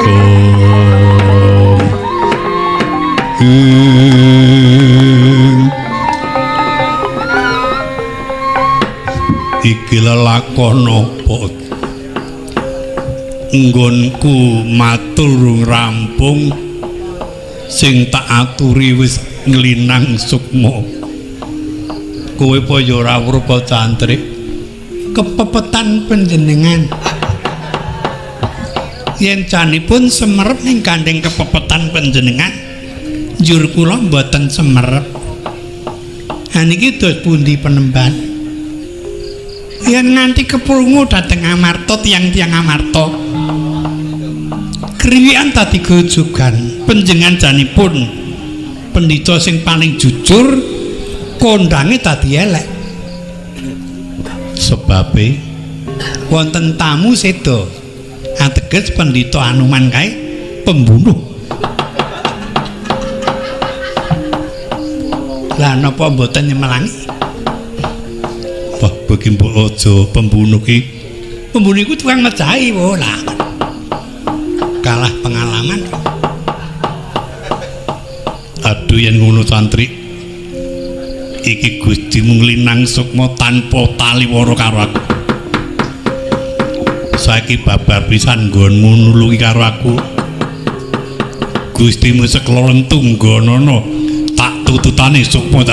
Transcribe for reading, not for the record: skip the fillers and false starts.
Assalamualaikum. Iki lelakon apa? Nggonku matur rampung, sing tak aturi wis nglinang sukma. Kowe apa ya ora weruh cantrik? Kepepetan panjenengan. Yen janipun semerep ning gandeng kepepetan panjenengan, njur kula mboten semerep. Ha niki dos pundi penemban? Yen nganti keprungu dhateng Amarta tiyang-tiyang Amarta. Kriwikan dadi grojogan. Panjenengan janipun pendhita sing paling jujur, kondange dadi elek. Sebabe wonten tamu seda. Ateges pendhita Anoman kae pembunuh. Lah napa mboten nyemelangi? Wah, bagi mbok aja pembunuh ki. Pembunuh iku tukang mejahi wae lah. Kalah pengalaman. Aduh yen ngono santri. Iki Gusti mung linang sukma tanpa taliwara karo aku. Saiki babar pisan nggonmu nulungi karo aku. Gustimu seklolen tungganana tak tututane sukma.